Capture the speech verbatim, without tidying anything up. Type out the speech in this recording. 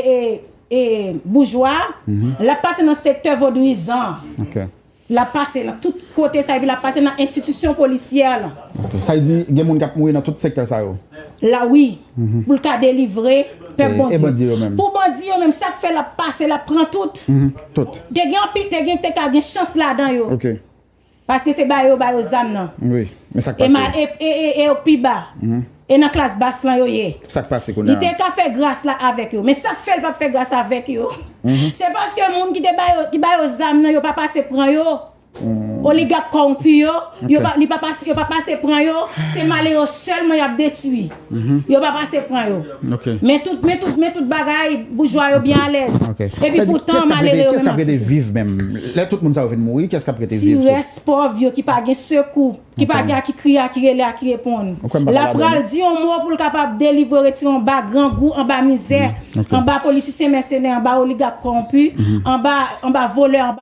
e, e, boujwa, l ap pase nan sektè vodouyizan. Ok. L ap pase nan tout kote sa, epi l ap pase nan enstitisyon polisyè lan. Ok. Sa vle di, gen moun k ap mouri nan tout sektè sa yo? La, wi. Pou l ka delivre pèp E- Bondye. E bandi yo menm? Pou bandi yo menm, sa k fè l ap pase, l ap pran tout. Mhm. Tout. Te gen anpi, te gen, te ka gen chans ladan yo. Ok. Paske se ba yo, ba yo zam nan. Wi. Men sa k E, ma, pase? e, e, e, e yo k pi ba. E nan klas bas lan yo ye. Sa k pase Li kounye te a? Ka fè gras la avèk yo. Men sa k fè l p ap fè gras avèk yo, se paske moun ki te ba yo, ki ba yo zam nan, yo pa pase pran yo. Oligak kòwonpi yo, yo pa, li pa pase, yo pa pase pran yo. Se malere sèlman y ap detwi. Yo pa pase pran yo. Ok. Men tout, men tout, men tout bagay, boujwa yo byen alèz. Ok. Epi poutan, Kiyès k ap rete- malere yo kiyès k menm ap ap rete soufri. Viv menm? Lè tout moun sa yo vin mouri, kiyès k ap rete Ti Viv? rès pòv yo ki pa gen sekou, ki pa gen a ki kriye, a ki rele, a ki reponn. Ou kwè m pa L ka ap ladan, pral non? Di yon mo pou l kapab delivre, retire yon ba grangou anba mizè, Ok. Anba politisyen mèsenè, anba oligak kòwonpi, anba, anba vòlè, anba